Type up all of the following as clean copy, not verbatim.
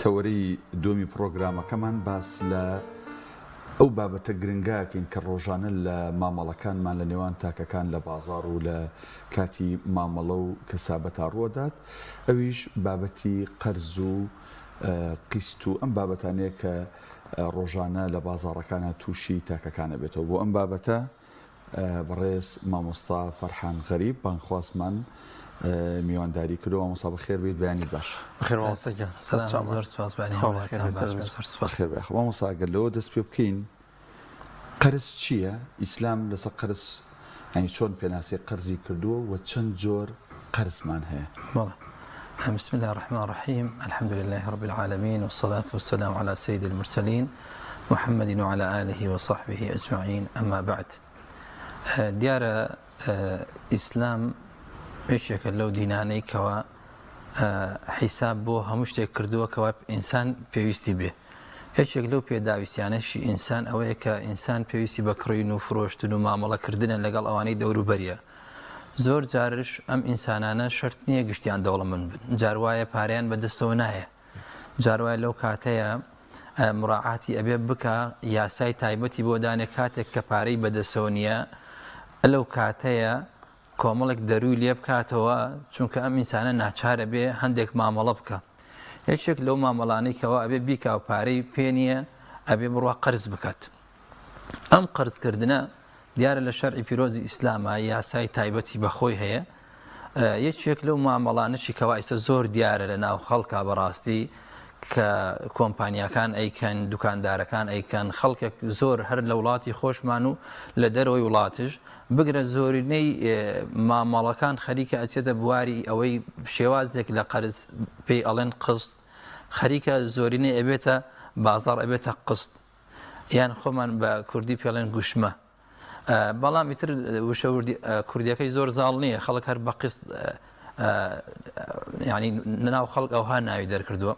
تەوەرەی دووەمی پڕۆگرامەکەمان باس لە ئەو بابەتە گرنگە ئەکەین کە ڕۆژانە لە مامەڵەکانمان لە نێوان تاکەکان لە بازاڕ و لە کاتی مامەڵە و کەسابەتا ڕووەدات ئەویش بابەتی قەرز و قیست و ئەم بابەتانەیە کە ڕۆژانە لە بازاڕەکانا تووشی تاکەکان ئەبێتەوە بۆ ئەم بابەتە بەڕێز مامۆستا فەرحان غەریب بانگخوازمان میوانداری کردو مامۆستا بەخێر بیت بەیانیت باش. بەخێر مامۆستا گیان سەر چاوان. زۆر سپاس بەیانی هاوڕێیانتان باش بێت. زۆر سپاس. بەخێر بێی. مامۆستا ئەگەر لەوە دەست پێ بکەین قەرز چییە؟ ئیسلام لەسەر قەرز یانی چۆن پێناسەی قەرزی کردووە و چەند جۆر قەرزمان هەیە؟ بەڵێ. بسم اللە الرحمن الرحیم الحمد لله رب العالمین والصلاة والسلام علی سید المرسلین محمد وعلى آله وصحبه اجمعین اما بعد. دیارە ئیسلام یەکێکە لەو دینانەی کەوا حیساب بۆ هەموو شتێک کردووە کەوا ئینسان پێویستی بێ. یەکێک لەو پێداویستیانەشی ئینسان ئەوەیە کە ئینسان پێویستی بە کڕین و فرۆشتن و مامەڵەکردنە لەگەڵ ئەوانەی دەوروبەریە. زۆر جارش ئەم ئینسانانە شەرت نییە گشتیان دەوڵەمەند بن، جار وایە پارەیان بە دەستەوە نایە، جار وایە لەو کاتەیە مراعاتی ئەبێ بکا یاسای تایبەتی بۆ دانێ کاتێک کە پارەی بەدەسەوە نییە لەو کاتەیە کۆمەڵێک دەروی لێ بکاتەوە چونکە ئەم ئینسانە ناچارە بێ هەندێک مامەڵە بکە یەکێک لەو مامەڵانەی کەوا ئەبێ بیکا و پارەی پێ نییە ئەبێ بڕوا قەرز بکات ئەم قەرزکردنە دیارە لە شەرعی پیرۆزی ئیسلاما یاسای تایبەتی بە خۆی هەیە یەکێک لەو مامەڵانەشی کەوا ئیستا زۆر دیارە لە ناو خەڵکا بەڕاستی کە کۆمپانیاکان ئەیکەن دوکاندارەکان ئەیکەن خەڵکێک زۆر هەر لە وڵاتی خۆشمان و لە دەرەوەی وڵاتش بگرە زۆرینەی مامەڵەکان خەریکە ئەچێتە بواری ئەوەی شێوازێک لە قەرز پێی ئەڵێن قست خەریکە زۆرینەی ئەبێتە بازاڕ ئەبێتە قست یان خۆمان بە کوردی پێڵێن گوشمە بەڵام ئیتر وشە کوردیەکەی زۆر زاڵ نییە خەڵک هەر بە قست ینی ناو خەڵک ئەوها ناوی دەرکردووە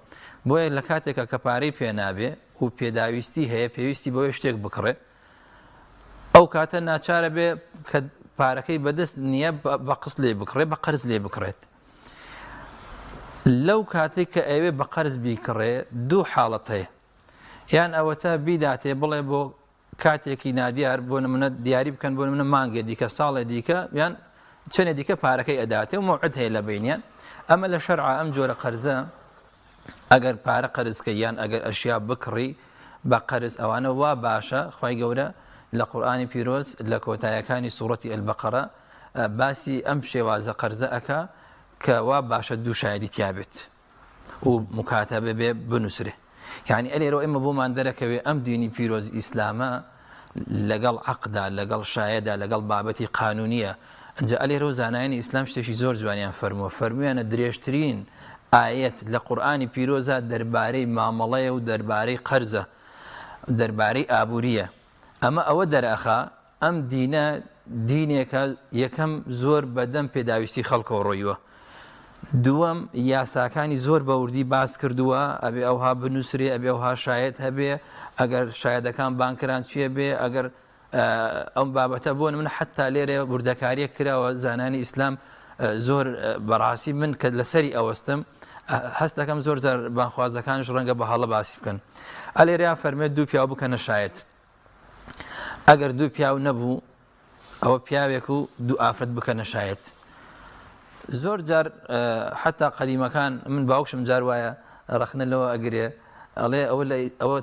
بۆیە لە کاتێکە کە پارەی پێ نابێ و پێداویستی هەیە پێویستی بەوەی شتێک بکڕێ ئەو کاتە ناچارە بێ کە پارەکەی بەدەست نییە بە قست لێ بکڕێ بە قەرز لێ بکڕێت لەو کاتێک کە ئەوێ بە قەرز بیکڕێ دوو حاڵەت هەیە یان ئەوەتا بیداتێ بڵێ بۆ کاتێکی نادیار بۆ نمونە دیاری بکەن بۆ نمونە مانگێ دیکە ساڵێ دیکە یان چەنێ دیکە پارەکەی ئەداتێ و مەوعد هەیە لە بینیان ئەمە لە شەرع ئەم جۆرە قەرزە ئەگەر پارە قەرزکە یان ئەگەر ئەشیا بکڕی بە قەرز ئەوانە وا باشە خوای گەورە لە قورئانی پیرۆز لە کۆتایەکانی سوڕەتی البقرە باسی ئەم شێوازە قەرزە ئەکا کە وا باشە دوو شایدی تیابێت و مکاتەبە بێ بنووسرێ یعنی ئەلێرەوە ئێمە بۆمان دەرەکەوێ ئەم دینی پیرۆز ئیسلامە لەگەڵ عەقدا لەگەڵ شایەدا لەگەڵ بابەتی قانونیە ئەنجا ئەلێرەوە زانایانی ئیسلام شتێکی زۆر جوانیان فەرمووە فەرموویانە درێژترین ئایەت لە قورئانی پیرۆزا دەربارەی مامەڵەیە و دەربارەی قەرزە دەربارەی ئابووریە ئەمە ئەوە دەرئەخا ئەم دینە دینێکە یەکەم زۆر بەدەم پێداویستی خەڵکەوە ڕۆیوە دووەم یاساکانی زۆر بە وردی باس کردووە ئەبێ ئەوها بنووسرێ ئەبێ ئەوها شایەت هەبێ ئەگەر شایەدەکان بانکران چییە بێ ئەگەر ئەم بابەتە بۆ من حتا لێرە وردەکاریە کراوە زانانی ئیسلام زۆر بەڕاستی من کە لەسەری ئەوەستم هەست دەکەم زۆر جار بانخوازەکانش ڕەنگە بە هەڵە باسی بکەن ئەلێرە فەرمێت دوو پیاو بکەنە شایەت ئەگەر دوو پیاو نەبوو ئەوە پیاوێک و دوو ئافرەت بکەنە شایەت زۆر جار حتا قەدیمەکان من باوکشم جار وایە ڕەخنە لەوە ئەگرێ ئەڵێ ئەوە لە ئەوە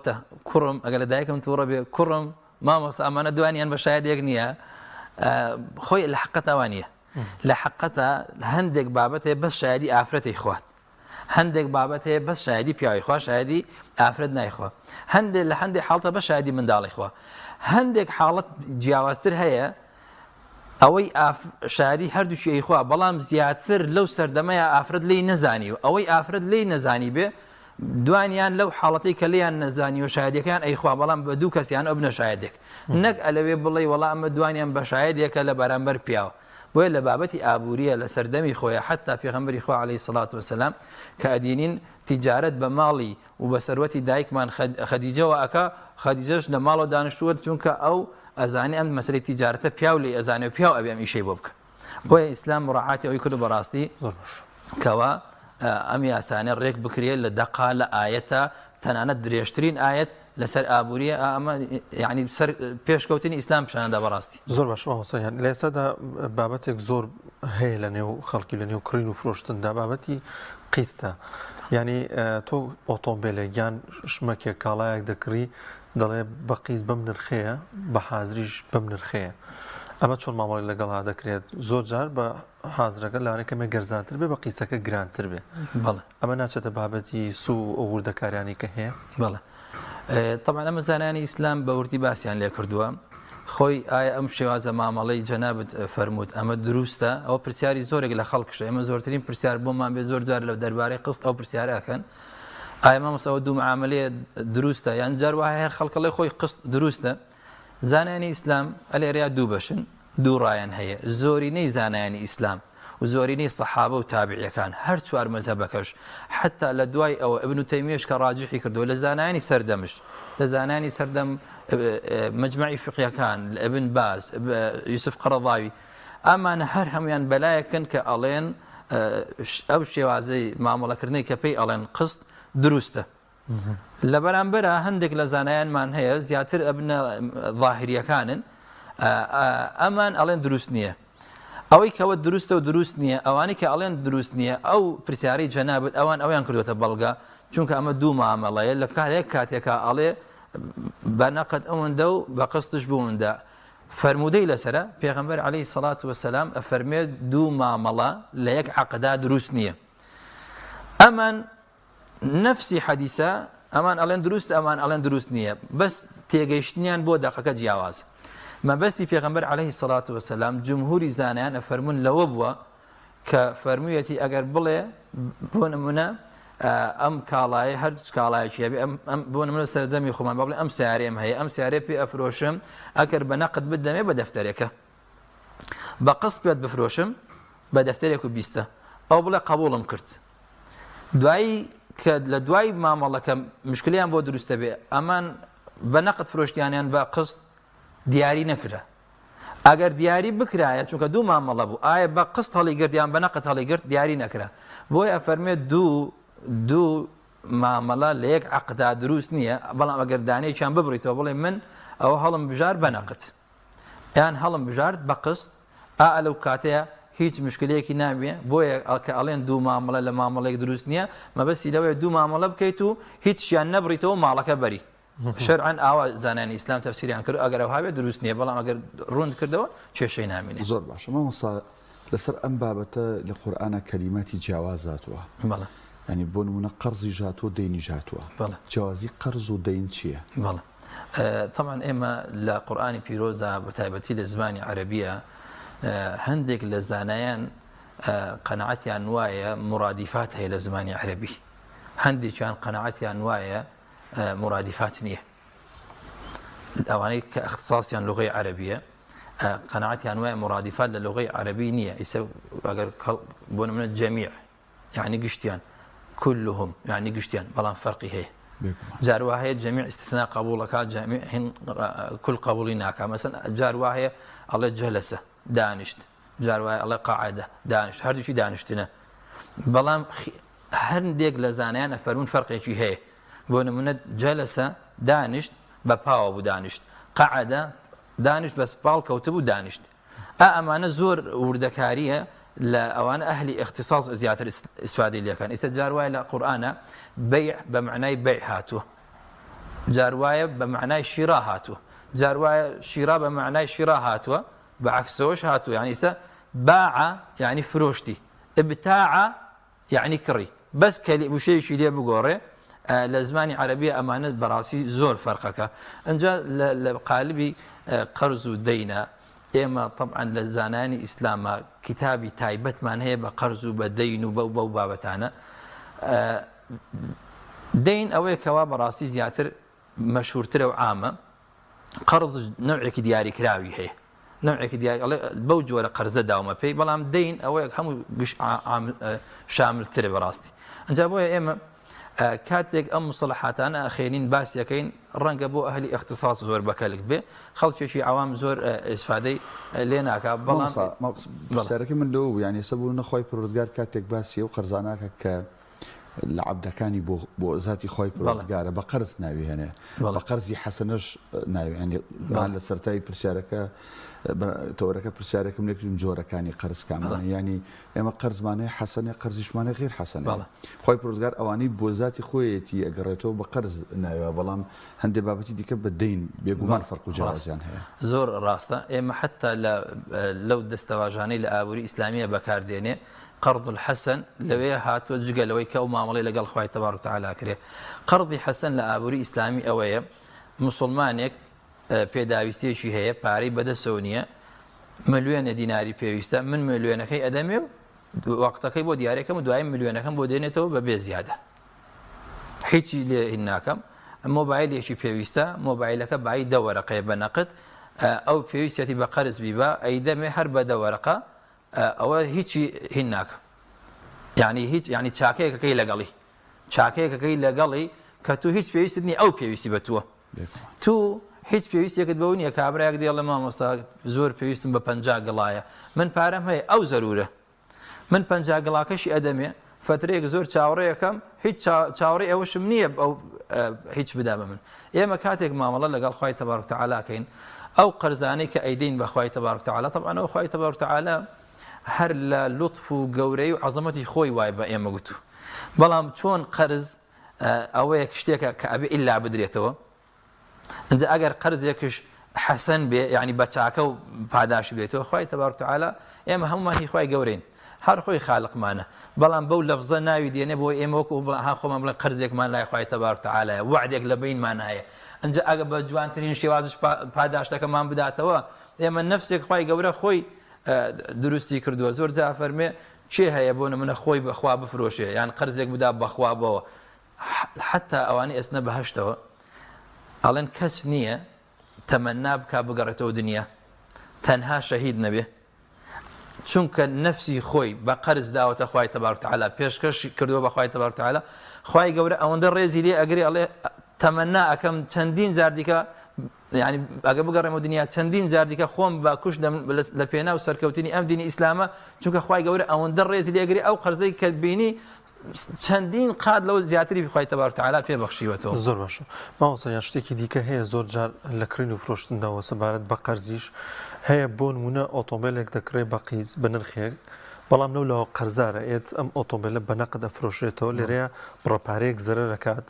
کوڕم ئەگەر لە دایکم تووڕە بێ کوڕم مامۆستا ئەمانە دوانیان بە شایەت یەک نییە خۆی لە حقەتا وانە لە حقەتا هەندێک بابەت هەیە بەس شایدی ئافرەتی خوات هەندێک بابەت هەیە بەس شایدی پیاوی خوا شایدی ئافرەت نایخوا هەندێک لە هەندێک حاڵتە بە شایدی منداڵی خوا هەندێک حاڵەت جیاوازتر هەیە ئەوەی شایدی هەردووکی ئەیخوا بەڵام زیاتر لەو سەردەمەیە ئافرەت لێی نەزانی و ئەوەی ئافرەت لێی نەزانی بێ دوانیان لەو حاڵەتەی کە لێیان نەزانی و شایدەکان ئەیخوا بەڵام بە دوو کەسیان ئەو بنە شایدێک نەک ئەلەوێ بڵێ وەڵا ئەمە دوانیان بە شایدێکە لە بەرامبەر پیاوە بۆیە لە بابەتی ئابووریە لە سەردەمی خۆیا حەتتا پێغەمبەری خوا علیە الصلوة والسلام کە ئەدینین تیجارەت بە ماڵی و بە سەروەتی دایکمان خەدیجەوە ئەکا خەدیجەش لە ماڵەوە دانیشتووە چونکە ئەو ئەزانێ ئەم مەسەلەی تیجارەتە پیاو لێی ئەزانێ و پیاو ئەبێ ئەم ئیشەی بۆ بکا بۆیە ئیسلام مراعاتی ئەوەی کردو بەڕاستی کەوا. ئەم یاسانە ڕێک بکرێ لە دەقا لە ئایەتە تەنانەت درێژترین ئایەت لەسەر ئابووریە ئەمە یعنی سەر پێشکەوتنی ئیسلام پیشاندا بەڕاستی. زۆر باش مامۆستا گیان لە ئێستادا بابەتێک زۆر هەیە لە نێو خەڵکی لە نێو کڕین و فرۆشتندا بابەتی قیستە یعنی تۆ ئۆتۆمبیلێک یان شمەکێک کاڵایەک دەکڕی دەڵێ بە قیست بەم نرخەیە بە حازریش بەم نرخەیە ئەمە چۆن مامەڵی لەگەڵا دەکرێت زۆر جار بە حازرەکە لەوانەیە کەمێک گەرزانتر بێ بە قیستەکە گرانتر بێ بەڵێ. ئەمە ناچێتە بابەتی سوو و ئەو وردەکاریانەی کە هەیە؟ بەڵێ تەبعەن ئەمە زانایانی ئیسلام بە وردی باسیان لێ کردووە خۆی ئایا ئەم شێوازە مامەڵەی جەنابت فەرمووت ئەمە دروستە ئەوە پرسیاری زۆرێک لە خەڵکشە ئێمە زۆرترین پرسیار بۆمان بێ زۆر جار لە دەربارەی قست ئەو پرسیارە ئەکەن ئایا مامۆستا ئەوە دوو معاملەیە دروستە یان جار وایە هەر خەڵکەڵێ خۆی قست دروستە زانایانی ئیسلام ئەلێرەیا دوو بەشن، دوو ڕایان هەیە، زۆرینەی زانایانی ئیسلام و زۆرینەی سەحابە و تابعیەکان هەر چوار مەزهەبەکەش حەتا لە دوای ئەوە ئیبن تەیمیەش کە ڕاجیحی کردووە لە زانایانی سەردەمش لە زانایانی سەردەم مەجمەعی فقیەکان ئیبن باز یوسف قەرەضاوی ئەمانە هەر هەمویان بەلایەکن کە ئەڵێن ئەو شێوازەی مامەڵەکردنەی کە پێی ئەڵێن قست دروستە لە بەرامبەرا هەندێک لە زانایانمان هەیە زیاتر ئەبنە ظاهریەکانن ئەمان ئەڵێن دروست نییە ئەوەی کەەوە دروستە و دروست نییە ئەوانی کە ئەڵێن دروست نییە ئەو پرسیارەی جەنابەت ئەوان ئەویان کردوێتە بەڵگە چونکە ئەمە دوو مامەڵەیە لە کارێک کاتێکا ئەڵێ بە نەقد ئەوەندە و بە قستش بووندە فەرموودەی لەسرە پێغمبەر عليه سەڵات وسلام ئەفەرمێت دوو مامەڵە لە یەک عقدا دروست نییە ئەمان نەفسی حەدیسە ئەمان ئەڵێن دروستە ئەمان ئەڵێن دروست نییە بەس تێگەیشتنیان بۆ دەقەکە جیاوازە مەبەستی پێغەمبەر عەلەیهی سەڵات وەسەلام جمهوری زانایان ئەفەرموون لەوە بووە کە فەرموویەتی ئەگەر بڵێ بۆ نمونە ئەم کاڵایە هەر کاڵایەکی هەبێ ئەم بۆ نمونە سەردەمی خۆمان بڵێ ئەم سیارەیەم هەیە ئەم سیارەیە پێ ئەفرۆشم ئەگەر بە نەقد بدەمێ بە دەفتەرێکە بە قسط پێت بفرۆشم بە دەفتەرێک و بیستە ئەو بڵێ قبوڵم کرد دوایی کە لە دوای مامەڵەکە مشکلیان بۆ دروستە بێ ئەمان بە نەقد فرۆشتیانیان بە قسط دیاری نەکرا ئەگەر دیاری بکرایە چونکە دوو مامەڵە بوو ئایا بە قسط هەڵی گرت یان بە نەقد هەڵی گرت دیاری نەکرا بۆیە ئەفەرمێ دوو دوو مامەڵە لە یەک عەقدا دروست نییە بەڵام ئەگەر دانەیەکیان ببڕیتەوە بڵێ من ئەوە هەڵم بژار بە نەقد یان هەڵم بژارد بە قست ئا لەو کاتەیە هیچ مشکلەیەکی نابێ بۆیە کە ئەڵێن دوو مامەڵە لە مامەڵێک دروست نییە مەبەستی لەوەیە دوو مامەڵە بکەیت و هیچیان نەبڕیتەوە ماڵەکە بەری شەرعەن ئاوا زانایانی ئیسلام تەفسیریان کرد ئەگەر ئەوها بێ دروست نییە بەڵام ئەگەر ڕوون کردەوە کێشەی نامینێ. زۆر باشە مامۆستا لەسەر ئەم بابەتە لە قورئانا کەلیماتی جیاواز هاتووە بەڵێ. یانی بۆ نموونە قەرزیش هاتووە دەینیش هاتووە بەڵێ. جیاوازی قەرز و دەین چییە؟ بەڵێ. تەبعەن ئێمە لە قورئانی پیرۆزا بە تایبەتی لە زمانی عەرەبیە هەندێک لە زانایان قەناعەتیان وایە مورادیفات هەیە لە زمانی عەرەبی هەندێکیان قەناعەتیان وایە مورادیفات نییە ئەوانەی کە اختصاصیان لغەی عەرەبیە قەناعەتیان وایە مورادیفات لە لغەی عەرەبی نییە ئیسە ئەگەر بۆ نمونە جەمیع یەعنی گشتیان، کلهم یەعنی گشتیان، بەڵام فەرقی هەیە. جار وا هەیە جەمیع ئیستثنا قبوڵ ئەکا جەمیع هین کل قبوڵی ناکا. مەسەن جار وا هەیە ئەڵێ جەلەسە دانیشت، جار وایە ئەڵێ قەعەدە دانیشت، هەردووکی دانیشتنە. بەڵام هەندێک لە زانایان ئەفەرموون فەرقێکی هەیە. بۆ نمونە جەلەسە دانیشت بە پاوە بوو دانیشت، قەعەدە دانیشت بەس پاڵ کەوتبوو دانیشت. ئا ئەمانە زۆر وردەکاریە لە ئەوانە ئەهلی ئیختیساس زیاتر ئیسفادەی لێکەن ئیستا جار وایە لە قورئانە بەیع بە مەعنای بەیع هاتووە جار وایە بە مەعنای شیرا هاتووە جار وایە شیرا بە مەعنای شیرا هاتووە بە عەکسەوەش هاتووە یعنی ئیستا باع یعنی فرۆشتی ابتاع یەعنی کڕی بەس کەلی وشەیەکی لێ بگۆڕێ لە زمانی عەرەبیە ئەمانە بەڕاستی زۆر فەرقەکە ئەجا لە قالبی قەرز و دەینە ئێمە طبعا لە زانایانی ئیسلامە کتابی تایبەتمان هەیە بە قەرز و بە دەین و بەو بەو بابەتانە دەین ئەوەیە کەوا بەڕاستی زیاتر مەشهورترە و عامە قەرز نەوعێکی دیاریکراوی هەیە نەوعێکی دیاری ئەڵێ بەو جۆرە قەرزە داومە پێی بەڵام دەین ئەوەیە هەموو گشت شاملترە بەڕاستی ئەنجا بۆیە ئێمە کاتێک ئەم مصطلحاتانە ئەخێنین باسیەکەین ڕەنگە بۆ ئەهلی اختصاص زۆر بەکەلک بێ خەڵکێکی عوام زۆر ئیسفادەی لێ ناکا بەڵام پرسیارەکەی من لەوە بوو یانی ئێستا بۆ نموونە خوای پەروەردگار کاتێک باسی ئەو قەرزانە ئەکا کە. لە عەبدەکانی بۆ بۆ زاتی خوای پەروەردگارە بە قەرز ناوی هێنێ بە قەرزی حەسەنەش ناوی هێنێ لە سەرەتای پرسیارەکە تەوەرەکە پرسیارێکم لێکردم جۆرەکانی قەرز کامانە یانی ئێمە قەرزمان هەیە حەسەنە قەرزیشمان هەیە غیر حەسەنە خوای پەروەردگار ئەوانەی بۆ زاتی خۆیەتی ئەگەڕێتەوە بە قەرز ناوێ بەڵام هەندێک بابەتی دیکە بە دەین بێگومان فەرق و جیاوازیان هەیە. زۆر ڕاستە ئێمە حەتا لە لەو دەستەواژانەی لە ئابووری ئیسلامیە بەکاردێنێ قەرض الحەسەن لەوێ هاتووە جگە لەوەی کە ئەو مامەڵەی لەگەڵ خوای تەبارک وتەعالا کرێ قەرضی حەسەن لە ئابووری ئیسلامی ئەوەیە موسڵمانێک پێداویستیەکی هەیە پارەی بەدەسەوە نییە ملیۆنە دیناری پێویستە من ملیۆنەکەی ئەدەمێ و وەقتەکەی بۆ دیارەکەم و دوای ملیۆنەکەم بۆ دێنێتەوە بە بێ زیادە هیچی لێ هین ناکەم مۆبایلێکی پێویستە مۆبایلەکە بایی دە وەرەقەیە بە نەقد ئەو پێویستەتی بە قەرز بیبا ئەیدەمێ هەر بە دە وەرەقە ئەوە هیچی هین ناکەم یعنی هیچ یعنی چاکەیەکەکەی لەگەڵی چاکەیەکەکەی لەگەڵی کە تو هیچ پێویستت نیە ئەو پێویستی بە تووە تو هیچ پێویستێکت بەو نییە کابراەک دێڵێ مامۆستا زۆر پێویستم بە 50 گڵایە من پارەم هەیە ئەو زەرورە من 50 گڵاکەشی ئەدەمێ فترەیەک زۆر چاوەڕێەکەم هیچ چاوەڕێ ئەوەشم نییە ئەو هیچ بدا بە من ئێمە کاتێک مامەڵە لەگەڵ خوای تەبارک تەعالا کەین ئەو قەرزانەی کە ئەیدەین بە خوای تەبارک تەعالا تەبعەن ئەو خوای تەبارک تەعالا هەر لە لوتف و گەورەی و عەزەمەتی خۆی وای بە ئێمە گوتو بەڵام چۆن قەرز ئەوەیە شتێکە کە ئەبێ ئیلا بدرێتەوە ئینجا ئەگەر قەرزێکش حەسەن بێ یعنی بە چاکە و پاداشت بێتەوە خوای تەبارک وتعالی ئێمە هەموومان هی خوای گەورەین هەر خۆی خالقمانە بەڵام بەو لەفزە ناوی دێنێ بۆ ئێمە وەکو ها خۆمان بڵێن قەرزێکمان لای خوای تەبارک وتعالیە وەعدێک لە بەینمان هەیە ئینجا ئەگە بە جوانترین شێوازش پاداشتەکەمان بداتەوە ئێمە نەفسێک خوای گەورە خۆی دروستی کردووە زۆر جا فەرمێ کێ هەیە بۆ نمونە خۆی بەخوا بفرۆشێ یان قەرزێک بدا بەخوا بەوە حەتا ئەوانەی ئەچنە بەهەشتەوە ئەڵێن کەس نییە تەمەنا بکا بگەڕێتەوە دنیا تەنها شەهید نەبێ چونکە نەفسی خۆی بە قەرز داوەتە خوای تەبارک تعالی پێشکەش کردووە بە خوای تەبارک تعالی خوای گەورە ئەوەندە ڕێزی لێ ئەگرێ ئەڵێ تەمەنا ئەکەم چەندین جار دیکە یعنی ئەگە بگەڕێمەوە دنیا چەندین جار دیکە خۆم بە کوش دەم لە پێناو سەرکەوتنی ئەم دینی ئیسلامە چونکە خوای گەورە ئەوەندە ڕێزی لێگری ئەو قەرزەی کە بینی چەندین قات لەوە زیاتری خوای تەبارک وتعالی پێ بەخشیوەتەوە. زۆر باشە مامۆستا گیان شتێکی دیکە هەیە زۆر جار لە کڕین و فرۆشتندا وە سەبارەت بە قەرزیش هەیە بۆ نمونە ئۆتۆمبێلێک دەکڕێ بە قیز بە نرخێک بەڵام لەو لاوە قەرزارە ئێت ئەم ئۆتۆمبێلە بە نەقد ئەفرۆشرێتەوە لێرەیە بڕە پارەیەک زەرەر ئەکات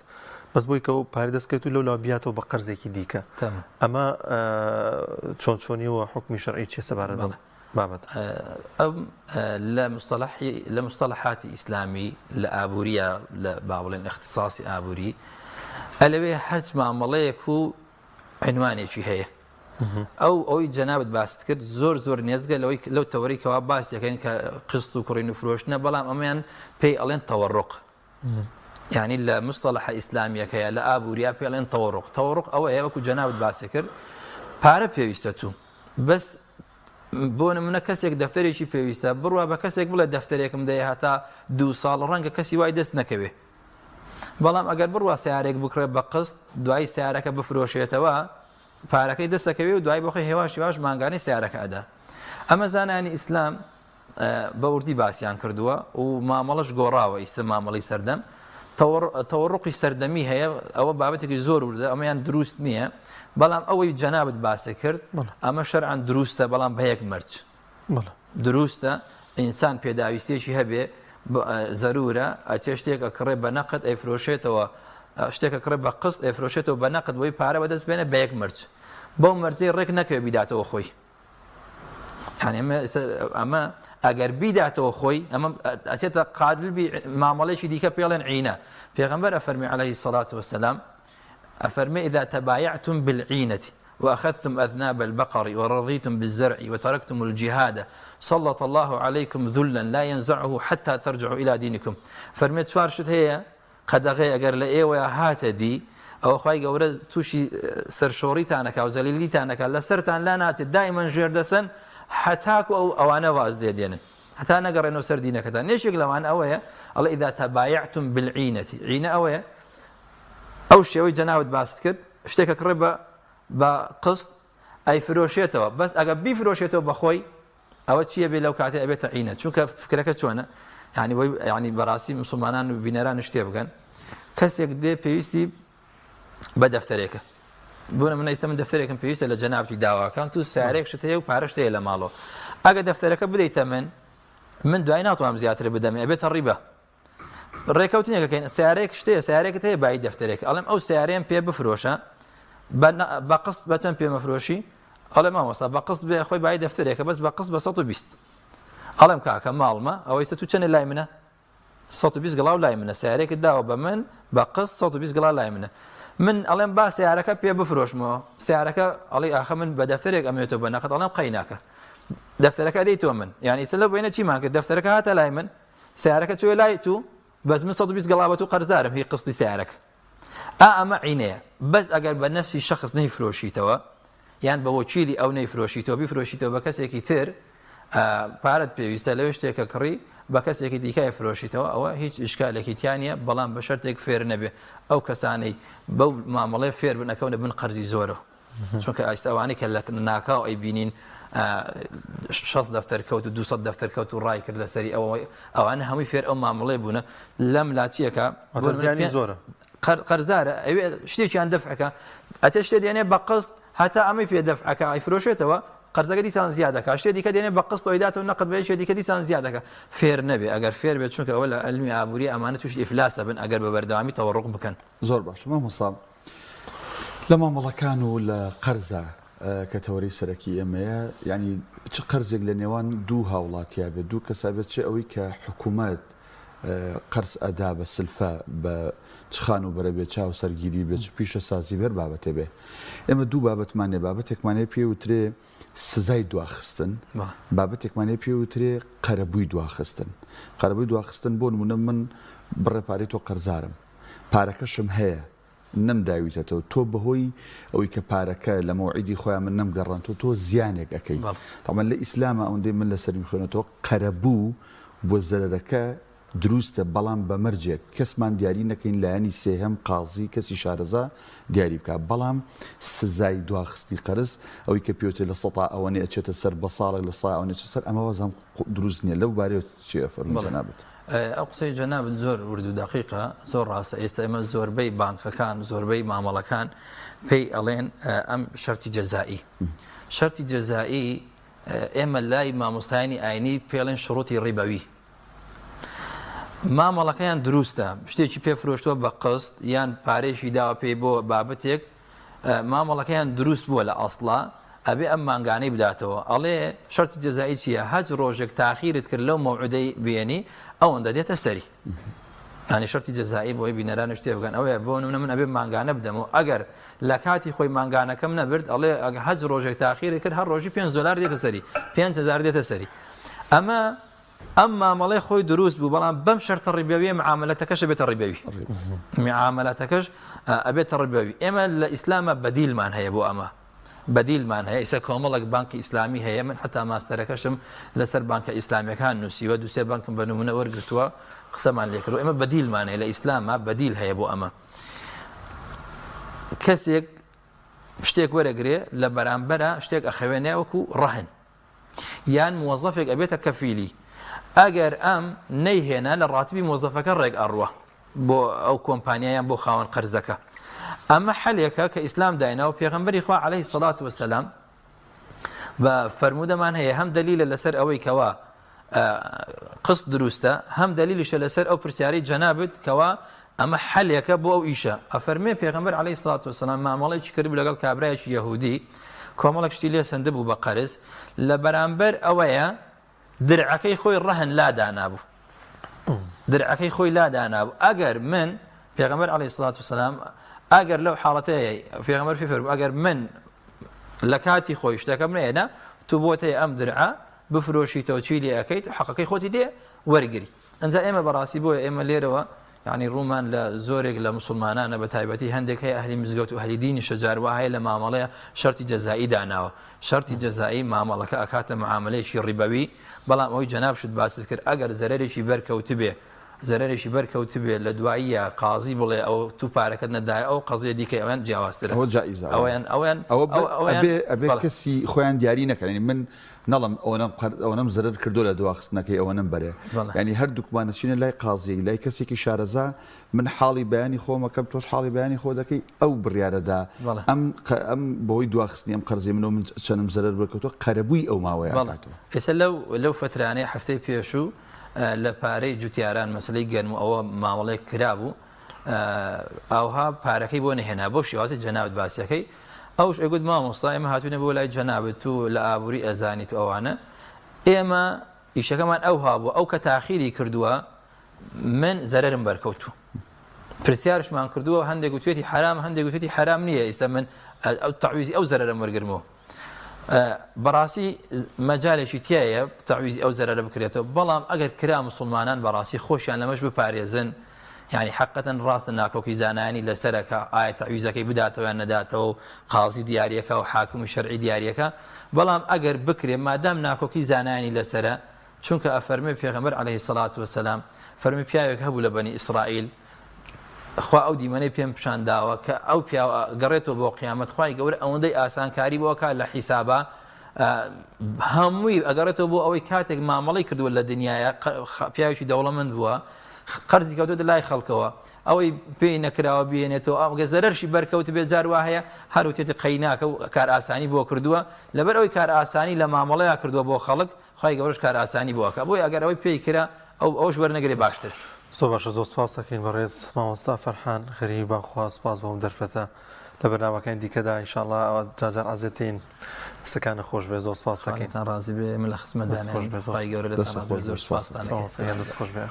بەس بۆی کە ئەو پارەی دەست کەوێت و لەو لاوە بیاتەوە بە قەرزێکی دیکە ئەمە چۆن چۆنیەوە حوکمی شەرعی چیە سەبارەت بەم بابەتە؟ ئەم لە مستەڵەحی لە مستەڵەحاتی ئیسلامی لە ئابووریە لە با بڵێن اختصاصی ئابووری ئەلەوێ هەرچ مامەڵەیەک و عنوانێکی هەیە ئەو ئەوی جەنابت باست کرد زۆر زۆر نێزگە لەوەی لەو تەوەری کەوا باس دەکەین کە قسط و کوڕین و فرۆشتنە بەڵام ئەمەیان پێی ئەڵێن تەوەڕق یانی لە مستەڵەحە ئیسلامیەکەیە لە ئابووریا پێ ئەڵێن تەوەڕق تەوەڕق ئەوەیە وەکو جەنابت باسی کرد پارە پێویستە تو بەس بۆ نمونە کەسێک دەفتەرێکی پێویستە بڕوا بە کەسێک بڵێ دەفتەرێکم دەیە هەتا دوو ساڵ ڕەنگە کەسی وای دەست نەکەوێ بەڵام ئەگەر بڕوا سیارێک بکڕێ بە قست دوایی سیارەکە بفرۆشێتەوە پارەکەی دەسەکەوێ و دوای بۆخی هێواش هێواش مانگانەی سیارەکە ئەدا ئەمە زانانی ئیسلام بە وردی باسیان کردووە و مامەڵەش گۆڕاوە ئیستە مامەڵەی سەردەم تەوەڕقی سەردەمی هەیە ئەوە بابەتێکی زۆر وردە ئەمەیان دروست نییە بەڵام ئەوەی جەنابت باسی کرد ئەمە شەرعەن دروستە بەڵام بە یەک مەرج دروستە ئینسان پێداویستێکی هەبێ زەرورە ئەچێ شتێک ئەکڕێ بە نەقد ئەیفرۆشێتەوە شتێکە کڕێ بە قسط ئەیفرۆشێتەوە بە نەقد بۆی پارە بەدەست بێنە بە یەک مەرج بەو مەرجەی ڕێک نەکەوێ بیداتەوە خۆی یعنی ئەمە ئەمە ئەگەر بیداتەوە خۆی ئەمە ئەچێتە قابل مامەڵێکی دیکە پێڵێن عینە پێغەمبەر ئەفەرمی عليه الصلاة والسلام ئەفەرمێ إذا تبايعتم بالعينة وأخذتم أذناب البقر ورضيتم بالزرع وتركتم الجهاد سلط الله عليكم ذلا لا ينزعه حتى ترجعوا إلى دينكم فەرمێ چوار شت هەیە قەدەغەیە ئەگەر لە ئێوەیا هاتە دی ئەوە خوای گەورە توشی سەرشۆڕیتان ئەکا و زەلیلیتان ئەکا لەسەرتان لا ناچێت دایمەن ژێردەسەن هەتاکو ئەو ئەوانە واز لێ دێنن هەتا نەگەڕێنەوە سەر دینەکەتان یەکێک لەوان ئەوەیە ئەڵێ اذا تبایعتم بالعینە عینە ئەوەیە ئەو شێوەی جەنابت باست کرد شتێکە کڕێ بە بە قسط ئەیفرۆشێتەوە بەس ئەگەر بیفرۆشێتەوە بەخۆی ئەوە چیە بێ لەو کاتەی ئەبێتە عینە چونکە فکرەکە چۆنە؟ یعنی بۆی یعنی بەڕاستی مسلمانان و بینەران شتێ بکەن کەسێک دێ پێویستی بە دەفتەرێکە بۆ نمونە ئیستا من دەفتەرێکم پێویستە لە جەنابتی داواکەم تو سارێک شت هەیە و پارەشت هەیە لە ماڵەوە ئەگە دەفتەرەکە بدەیتە من من دوای ناتوانم زیاتر بدەم ئەبێتە ڕیبە ڕێکەوتنێکەکەین سیارێک شتەیە سیارێکت هەیە بای دەفتەرێک ئەڵێم ئەو سیارەیەم پێ بفرۆشە بە قست بە چەند پێ مەفرۆشی ئەڵێ مامۆستا بە قست بێ خۆی بای دەفتەرێکە بەس بە قست بە 120 ئەڵێم کاکە ماڵمە ئەوەی تو چەنە لای منە 120 گڵاو لای منە سیارێکت داوە بە من بە قست 120 گڵا لای منە من ئەڵێم با سیارەکە پێ بفرۆشمەوە سیارەکە ئەڵی ئاخە من بە دەفتەرێک ئەمێتەوە بە نەقد ئەڵێم قەیناکە دەفتەرەکە دەی تۆ من یعنی ئیسە لەو بینە چیمان کرد دەفتەرەکە هاتە لای من سیارەکە چوە لای تو بەس من 120 گڵا بە تو قەرزارم هی قستی سیارەکە ئا ئەمە عینەیە بەس ئەگەر بە نەفسی شخص نەیفرۆشیتەوە یان بە وەکیلی ئەو نەیفرۆشیتەوە بیفرۆشیتەوە بە کەسێکی تر پارەت پێویستە لەوێ شتێکە کڕی بە کەسێکی دیکە فرۆشیتەوە ئەوە هیچ ئیشکالێکی تیا نییە بەڵام بە شەرتێک فێر نەبێ ئەو کەسانەی بەو مامەڵێ فێر بن ئەکەونە بن قەرزی زۆرەوە چونکە ئایستا ئەوانەی کە لە ناکاو ئەیبینین 6 دەفتەر کەوت و 200 دەفتەر کەوت و ڕای کرد لەسەری ئەوە ئەوانە هەمووی فێر ئەو مامەڵێ بوونە لەم لاچیەکە زیانی زۆرە قەرزارە ئەوێ شتێکیان دەفعەکە ئەتێ شتێ دێنێ بە قست هەتا ئەمەی پێ دەفعەکە ئەیفرۆشێتەوە قەرزەکە دیسان زیاد دەکا شتێ دیکە دێنێ بە قست ئەیداتەوە نەقد بە یەکێ دیکە دیسان زیاد دەکا فێر نەبێ ئەگەر فێر بێت چونکە ئەوە لە عەلمی ئابووری ئەمانە تووشی ئیفلاس ئەبن ئەگەر بە بەردەوامی تەوەڕوق بکەن. زۆر باشە مامۆستا لە مامەڵەکان و لە قەرزا کە تەوەرەی سەرەکی ئێمەیە یانی چ قەرزێک لە نێوان دوو هاوڵاتیا بێت دوو کەسا بێت چ ئەوەی کە حکوومەت قەرز ئەدا بە سلفە بە چ خانووبەرە بێت چ هاوسەرگیری بێت چ پیشەسازی بێت هەر بابەتێ بێ ئێمە دوو بابەتمان هەیە بابەتێکمان هەیە پێی وترێ سزای دواخستن بابەتێکمان هەیە پێی وترێ قەرەبووی دواخستن قەرەبووی دواخستن بۆ نموونە من بڕێ پارەی تۆ قەرزارم پارەکەشم هەیە نەمداویتەتەوە تۆ بەهۆی ئەوەی کە پارەکە لە مەوعیدی خۆیان من نەمگەڕاندتەوە تۆ زیانێک ئەکەی تەبعەن لە ئیسلاما ئەوەندەی من لەسەریم خوێنێتەوە قەرەبوو بۆ زەرەرەکە دروستە بەڵام بە مەرجێک کەسمان دیاری نەکەین لایەنی سێهەم قازی کەسی شارەزا دیاری بکا بەڵام سزای دواخستنی قەرز ئەوەی کە پێوترێ لە سەتا ئەوەنەی ئەچێتە سەر بە ساڵێک لە سا ئەوەنەی ئەچێتە سەر ئەمە وازم دروست نییە لەو بارەیەوە چی ئەفەرمووی جەنابت؟ ئەو قسەی جەنابت زۆر ورد و دەقیقە زۆر ڕاستە ئێستا ئێمە زۆربەی بانکەکان زۆربەی مامەڵەکان پێی ئەڵێن ئەم شەرتی جەزایی شەرتی جەزایی ئێمە لای مامۆستایانی ئاینی پێڵێن شروطی ڕیبەوی مامەڵەکەیان دروستە شتێکی پێ فرۆشتووە بە قست یان پارێکی داوە پێی بۆ بابەتێک مامەڵەکەیان دروست بووە لە ئەسڵا ئەبێ ئەم مانگانەی بداتەوە ئەڵێ شەرتی جەزایی چییە هەچ ڕۆژێک تاخیرت کرد لەو مەوعدەی بێنی ئەوەندە دێتە سەری ینی شەرتی جەزایی بۆی بینەرانش تێ بگەن ئەوەیە بۆ نمونە من ئەبێ مانگانە بدەم و ئەگەر لە کاتی خۆی مانگانەکەم نەبرد ئەڵێ هەچ ڕۆژێک تاخیری کرد هەر ڕۆژی 5 دلار دێتە سەری 5000 دێتە سەری ئەمە ئەم مامەڵەی خۆی دروست بوو بەڵام بەم شەرتە ڕیبەویە معاملەتەکەش ئەبێتە ڕیبەوی معاملەتەکەش ئەبێتە ڕیبەوی ئێمە لە ئیسلامە بەدیلمان هەیە بۆ ئەمە بەدیلمان هەیە ئیستا کۆمەڵێک بانکی ئیسلامی هەیە من حتا ماستەرەکەشم لەسەر بانکە ئیسلامیەکان نووسیوە دوسێ بانکم بە نمونە وەرگرتووە قسەمان لێکردو ئێمە بەدیلمان هەیە لە ئیسلامە بەدیل هەیە بۆ ئەمە کەسێک شتێک وەرەگرێ لە بەرامبەرە شتێک ئەخەوێنێ وەکو ڕەهن یان موەزەفێک ئەبێتە کەفیلی ئەگەر ئەم نەیهێنا لە ڕاتبی موەزەفەکە ڕێک ئەڕوا بۆ ئەو کۆمپانیا یان بۆ خاوەن قەرزەکە ئەمە حەلێکە کە ئیسلام دایناوە پێغەمبەری خوا عەلەیهی سەڵات وەسەلام بە فەرموودەمان هەیە هەم دەلیلە لەسەر ئەوەی کەوا قسط دروستە هەم دەلیلیشە لەسەر ئەو پرسیارەی جەنابت کەوا ئەمە حەلێکە بۆ ئەو ئیشە ئەفەرمێ پێغەمبەر عەلەیهی سڵات وسلام مامەڵەیەکی کردبوو لەگەڵ کابرایەکی یەهودی کۆمەڵێک شتی لێ سەندبوو بە قەرز لە بەرامبەر ئەوەیە درعەکەی خۆی ڕەهن لا دانابوو درعەکەی خۆی لا دانابوو ئەگەر من پێغەمبەر عەلەیهی سڵات وسلام ئەگەر لەو حاڵەتەیە پێغەمبەر پێی فەرموو ئەگەر من لە کاتی خۆی شتەکەم نەهێنا تو بۆت هەیە ئەم درعە بفرۆشیتەوە چی لێ ئەکەیت حەقەکەی خۆتی لێ وەرگری ئەنجا ئێمە بەڕاستی بۆیە ئێمە لێرەوە یانی ڕوومان لە زۆرێک لە موسڵمانانە بە تایبەتی هەندێک هەیە ئەهلی مزگەوت و ئەهلی دینیشە جار وا هەیە لە مامەڵەیە شەرتی جەزائی داناوە شەرتی جەزائی مامەڵەکە ئەکاتە معامەلەیەکی ڕیبەوی بەڵام ئەوەی جەنابشت باست کرد ئەگەر زەرەرێکی بەرکەوتبێ. زەرەرێکی بەر کەوتبێ لە دواییە قازی بڵێ ئەو تو پارەکەت نەدایە ئەو قەزیە دیکەی ئەویان جیاوازترە. ئەوە جائیزە ئەوەیان ئەوەیان ئەوە ئەوەیان ئەبێ ئەبێ کەسی خۆیان دیاری نەکەن یانی من نەڵێم ئەوەنەم قەر ئەوەنەم زەرەر کردووە لە دواخستنەکەی ئەوەنەم بەرێ یانی هەردووکمان دەچینە لای قازیەک لای کەسێکی شارەزا من حاڵی بەیانی خۆم ئەکەم تۆش حاڵی بەیانی خۆ دەکەی ئەو بڕیارەدا ئەم ئەم بەهۆی دواخستنی ئەم قەرزەی منەوە من چەنم زەرەر بەرکەوتووە قەرەبووی ئەو ماوەیە ئەکاتەوە. ئێستا لەو لەو فەترانەی هەفتەی پێشوو لە پارەی جوتیاران مەسەلەی گەنم و ئەوە مامەڵەیەک کرابوو ئاوها پارەکەی بۆ نەهێنا بەو شێوازی جەنابت باسیەکەی ئەوش ئەگوت مامۆستا ئێمە هاتوینە بۆ لای جەنابت و لە ئابووری ئەزانیت و ئەوانە ئێمە ئیشەکەمان ئەوها بوو ئەو کە تاخیری کردووە من زەرەرم بەرکەوتوو پرسیارشمان کردووە هەندێک گوتوێتی حرام هەندێک گوتوێتی حرام نییە ئیستا من ئەو تەعویزی ئەو زەرەرم وەرگرمەوە بەڕاستی مەجالێکی تایە تەعویزی ئەو زەرەرە بکرێتەوە بەڵام ئەگەر کرا مسلمانان بەڕاستی خۆشیان لەمەش بپارێزن یعنی حقەتەن ڕاستە ناکۆکی زانایانی لەسەرە کە ئایا تەعویزەکەی بداتەوە یان نەداتەوە و قازی دیارەکە و حاکم و شەرعی دیارەکە بەڵام ئەگەر بکرێ مادام ناکۆکی زانایانی لەسەرە چونکە ئەفەرموێ پێغەمبەر علیە الصلوە والسلام فەرمووی پیاوێک هەبوو لە بەنی ئیسرائیل خوا ئەو دیمەنەی پێم پیشان داوە کە ئەو پیاوە گەڕێتەوە بۆ قیامەت خوای گەورە ئەوەندەی ئاسانکاری بۆ ئەکا لە حیسابا هەمووی ئەگەڕێتەوە بۆ ئەوەی کاتێک مامەڵەی کردووە لە دنیاە پیاوێکی دەوڵەمەند بووە قەرزی کەوتۆتە لای خەڵکەوە ئەوەی پێی نەکراوە بێنێتەوە ئەگە زەرەرشی بەرکەوت بێ جار وا هەیە هەر وتێتی قەیناکە و کار ئاسانی بۆ کردووە لەبەر ئەوەی کار ئاسانی لە مامەڵەیە کردووە بۆ خەڵک خوای گەورەش کارئاسانی بۆ ئەکا بۆیە ئەگەر ئەوەی پێی کرا ئەو ئەوەش وەرنەگرێ باشتر. زۆر باشە زۆر سپاست ئەکەین بەڕێز مامۆستا فەرحان غەریب بەخوا سپاس بۆ ئەم دەرفەتە لە بەرنامەکانی دیکەدا ان شاء اللە جارجار عەزێتین دەستەکانت خۆش بێ زۆر سپاست ئەکەین. خوالێتان ڕازی بێ ئێمە لە خزمەتدانین خوای گەورە لێتان ڕازی بێ زۆر سپاستان ئەکەین. دەست خۆش بێ.